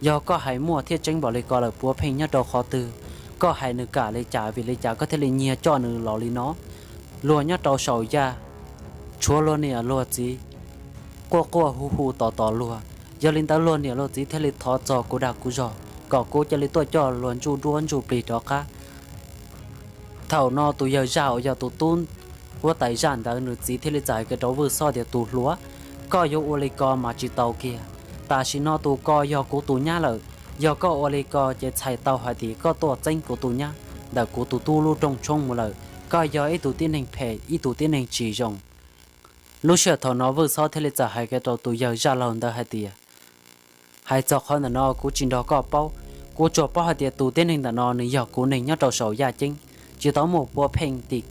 Yog koj hais muaj thiab tseeb npaum li ko lawm puav pheej nyob rau qhov twg? Koj hais nws kam li cas vim li cas koj thiaj li nyiag coj nws los li no? Luag nyob rau saum yaj, tshuav luag niam luag txiv quaj quaj hu hu tos tos luag, yog li ntawd luag niam luag txiv thiaj li thov txog kuv dag kuv zog kom kuv cia li tuaj coj luag ntsuj duab ntsuj plig rov qab. Thaum no tus yawg zaj uas yog tus tub huab tais zaj ntawd nws txiv thiaj li txawm hais kiag rau Vwj Xob tias, Tus hluas, koj yuav ua li ko mas tsis tau kiag. Tam sim no tus ko yog kuv tus nyab lawm, yog koj ua li ko ces txhais tau hais tias koj tuaj txeeb kuv tus nyab ntawm kuv tus tub lub rooj tshoob mus lawm, koj yog ib tug tib neeg phem ib tug tib neeg tsis zoo. Lub sij hawm thaum no Vwj Xob thiaj li txawm hais kiag rau tus yawg zaj laug ntawd hais tias, Hais txog qhov ntawm no kuv tsis nrog koj paub, kuv tsuas paub hais tias tus tib neeg ntawm no nws yog kuv neeg nyob rau saum yaj ceeb, tsis tau muaj puav pheej,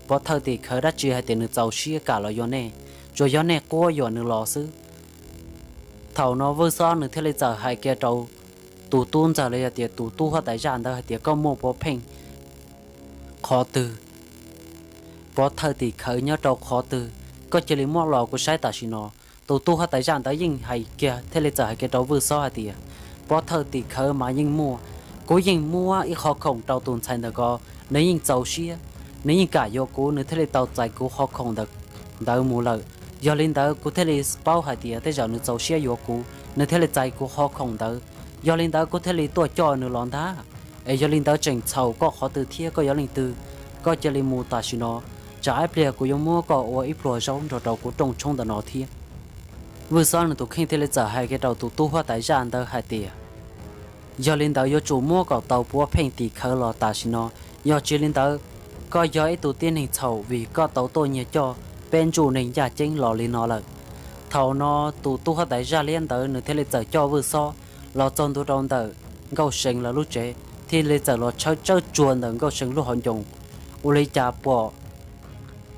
pov thawj tim khawv dab tsi hais tias nws txaus siab kam los yuav nej, tsuas yog nej quab yuam nws los xwb. Thaum no Vwj Xob nws thiaj li txawm hais kiag rau tus tub ntxawg los yog tias tus tub huab tais zaj ntawd hais tias, Koj muaj puav pheej qhov twg, pov thawj tim khawv nyob rau qhov twg, koj cia li muab los kuv saib tam sim no. Tus tub huab tais zaj ntawd yeej hais kiag thiaj li txawm hais kiag rau Vwj Xob hais tias, Pov thawj tim khawv mas yeej muaj, kuv yeej muab ib qho khoom rau tus ntxhais ntawm ko, nws yeej txaus siab, nws yeej kam yuav kuv nws thiaj li tau txais kuv qhov khoom ntawd mus lawm. Yog li ntawd kuv thiaj li paub hais tias tej zaum nws txaus siab yuav kuv nws thiaj li txais kuv qhov khoom ntawd. Yog li ntawd kuv thiaj li tuaj coj nws los ntag. Es yog li ntawd tseem txhaum koj qhov twg thiab koj yog leej twg, koj cia li mus tam sim no, tsam ib pliag kuv yuav muab koj ua ib pluag zaub nrog rau kuv rooj tshoob ntawm no thiab. Vwj Xob nws tus kheej thiaj li txawm hais kiag rau tus tub huab tais zaj ntawd hais tias, Yog li ntawd yuav tsum muab kom tau puav pheej tim khawv los tam sim no, yog tsis li ntawd koj yog ib tug tib neeg txhaum vim koj tau tuaj nyiag coj peb ntsuj neeg yaj ceeb los li no lawm. Thaum no tus tub huab tais zaj liab ntawd nws thiaj li txawm coj Vwj Xob los txog ntua rau ntawm Nkauj See lawv lub tsev, thiaj li txawm los tshawb tsawb tsuag ntawm Nkauj See lub hauv ncoo. ua li cas pom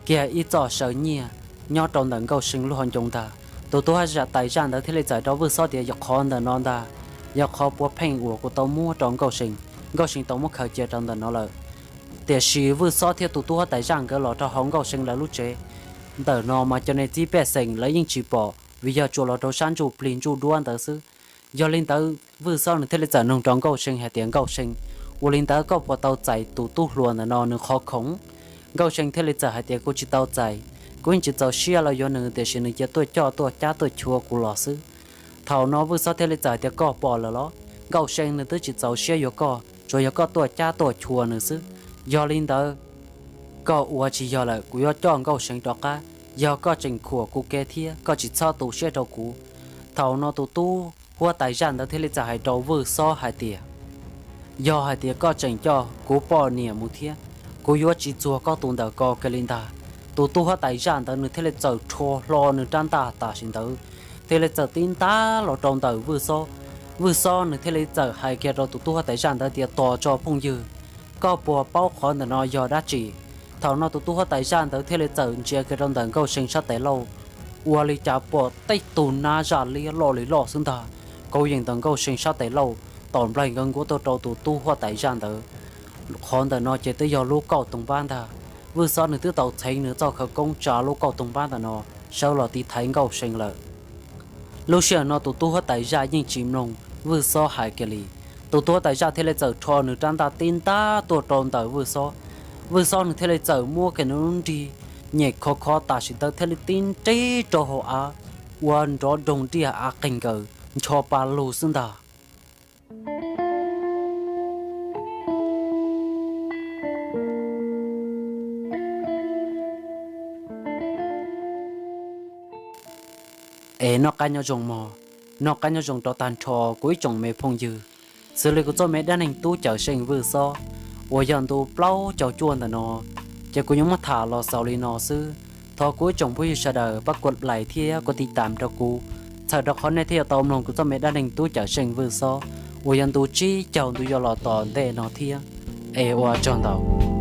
kiag ib txoj saw nyiaj nyob rau ntawm Nkauj See lub hauv ncoo ntag. Tus tub huab tais zaj ntawd thiaj li txawm rau Vwj Xob tias yog qhov ntawm no ntag, yog qhov puav pheej uas kuv tau muab rau Nkauj See, Nkauj See tau muab khaws cia rau ntawm no lawm. Tiam sis Vwj Xob thiab tus tub huab tais zaj nkawd los rau hauv Nkauj See lawv lub tsev ntawm no mas cov niam txiv pej xeem lawv yeej tsis pom vim yog tsuas los rau sab ntsuj plig ntsuj duab ntawd xwb. Yog li ntawd Vwj Xob nws thiaj li txawm nug rau Nkauj See hais tias Nkauj See, ua li ntawd koj puas tau txais tus tub hluas ntawm no nws qhov khoom? Nkauj See thiaj li txawm hais tias kuv tsis tau txais, kuv yeej tsis txaus siab los yuav nws tiam sis nws cia tuaj coj tuaj cab tuaj chua kuv los xwb. Thaum no Vwj Xob thiaj li txawm hais tias koj pom lawm los? Nkauj See nws twb tsis txaus siab yuav koj, tsuas yog koj tuaj cab tuaj chua nws xwb. Yog li ntawd koj ua tsis yog lawm, kuv yuav coj Nkauj See rov qab, yog koj tseem khuam kuv kev thiab koj tsis txhob tu siab rau kuv. Thaum no tus tub huab tais zaj ntawd thiaj li txawm hais rau Vwj Xob hais tias yog hais tias koj tseem coj kuv poj niam mus thiab, kuv yuav tsis txuag koj tus ntawm ko kiag li ntag. Tus tub huab tais zaj ntawd nws thiaj li txawm rho hlo nws rab ntaj tam sim ntawd thiaj li txawm tib ntab los rau ntawm Vwj Xob. Vwj Xob nws thiaj li txawm hais kiag rau tus tub huab tais zaj ntawd tias tos tso phooj ywg, koj puas paub qhov ntawm no yog dab tsi? Thaum no tus tub huab tais zaj ntawd thiaj li txawm ntsia kiag rau ntawm Nkauj See sab tes lauj, ua li cas pom tej tug nab zaj liab loj li loj xwb ntag kauv yees ntawm Nkauj See sab tes lauj, tom nplaig nkawd nkuav tuaj rau tus tub huab tais zaj ntawd. Qhov ntawm no ces twb yog lub kauj toog npab ntag. Vwj Xob nws twb tau txheev nws txoj khawv koob tsa lub kauj toog npab ntawm no sawv los tiv thaiv Nkauj See lawm. Lub sij hawm no tus tub huab tais zaj yeej tsis mloog Vwj Xob hais kiag li. Tus tub huab tais zaj thiaj li txawm rho nws rab ntaj tib ntab tuaj rau ntawm Vwj Xob. Vwj Xob nws thiaj li txawm muab kiag nws lub nrig nyem khov khov tam sim ntawd thiaj li tib nrib rau hauv av, ua nrov doog diaj av qeeg nkaws ncho pa lug xwb ntag. Es noj qab nyob zoo mog, noj qab nyob zoo rau tag nrho kuv ib tsoom me phooj ywg. Xws li kuv txoj me dab neeg tub cawm seej Vwj Xob uas yog ntu plaub caug cuaj ntawm no, ces kuv yuav muab tham los xaus li no xwb. Thov kuv ib tsoom phooj ywg sawv daws pab kuv like thiab kuv tiv tam rau kuv, txhawm rau qhov nej thiaj yuav tau mloog kuv txoj me dab neeg tub cawm seej Vwj Xob uas yog ntu tsib caug ntu yuav los tom ntej no thiab. Es ua tsaug ntau.